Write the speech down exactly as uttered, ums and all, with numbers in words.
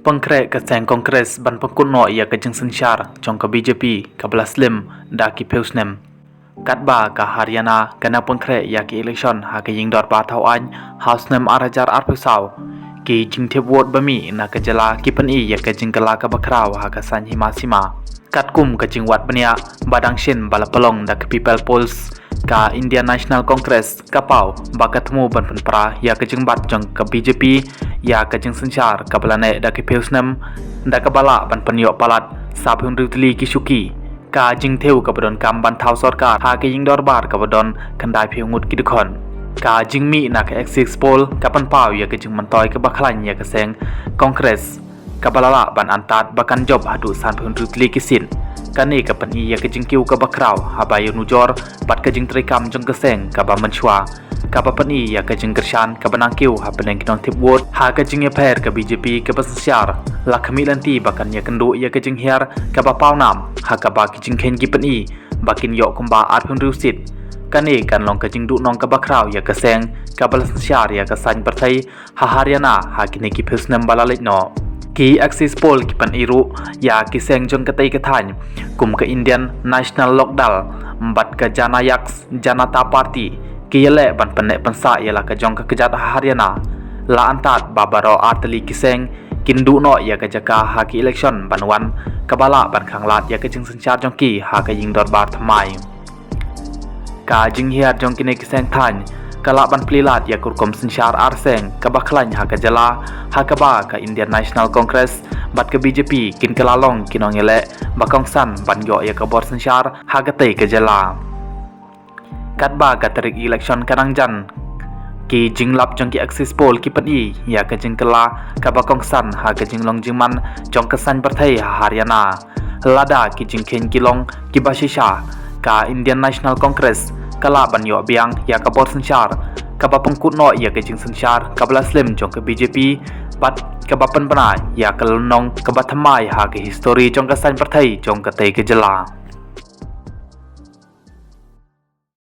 Pynkhreh ka seng Congress ban pynkut noh ïa ka jingsynshar jong ka B J P kaba la slem da ki phew snem. Katba ka Haryana ka nang pynkhreh ïa ki election ha ka ïing dorbar thaw aiñ ha u snem ar hajar arphew saw, ki jingthep vote ba mih na ka jylla ki pyni ïa ka jingkylla kaba khraw ha ka saiñ hima sima. Katkum ka jingwad bniah ba dang shen ba la pynlong da ka People Polls, ka Indian National Congress ka paw ba ka thmu ban pynpra ïa ka jingbat jong ka B J P ïa ka jingsynshar kaba la neh da ki phew snem, da kaba lah ban pynïoh palat saphew hynriew tylli ki shuki. Ka jingthew kaba donkam ban thaw sorkar ha ka ïing dorbar kaba don khyndai phew ngut ki dkhot. Ka jingmih na ka exit poll ka pynpaw ïa ka jingmyntoi kaba khlaiñ ïa ka seng Congress, kaba la lah ban antad ba kan jop haduh sanphew hynriew tylli ki seat. Kane ka pyni ïa ka jingkiew kaba khraw haba ïanujor bad ka jingtreikam jong ka seng kaba mynshuwa, kaba pyni ïa ka jingkyrshan kaba nang kiew hapdeng ki nongthep vote ha ka jingïapher ka B J P kaba synshar. La khmih lynti ba kan ïakynduh ïa ka jinghiar kaba pawnam ha kaba ki jingkheiñ ki pyni ba kin ïoh kumba arphew hynriew seat. Kane kan long ka jingduhnong kaba khraw ïa ka seng kaba la synshar ïa ka saiñ pyrthei ha Haryana ha kine ki phew snem ba la leit noh. Ki exit poll ki pyni ruh ïa ki seng jong katei ka thaiñ kum ka Indian National Lokdal bad ka Janayak Janata Party ki ïaleh ban pynneh pynsah ïa la ka jong ka kjat ha Haryana. La antad ba baroh ar tylli ki seng kin duh noh ïa ka jaka ha ki election ban wan, kaba lah ban khanglad ïa ka jingsynshar jong ki ha ka ïing dorbar thymmai. Ka jinghiar jong kine ki seng thaiñ ka lah ban plie lad ïa ka rukom synshar ar seng kaba khlaiñ ha ka jylla, ha kaba ka Indian National Congress bad ka B J P kin kylla long ki nongïaleh ba kongsan ban ïoh ïa ka bor synshar ha katei ka jylla. Katba ka tarik election ka nang jan, ki jinglap jong ki exit poll ki pyni ïa ka jingkylla kaba kongsan ha ka jinglong jingman jong ka saiñ pyrthei ha Haryana. Lada ki jingkheiñ ki long kiba shisha, ka Indian National Congress ka lah ban ïoh biang ïa ka bor synshar kaba pynkut noh ïa ka jingsynshar kaba la slem jong ka B J P bad kaba pynbna ïa ka lynnong kaba thymmai ha ka histori jong ka saiñ pyrthei jong katei ka jylla.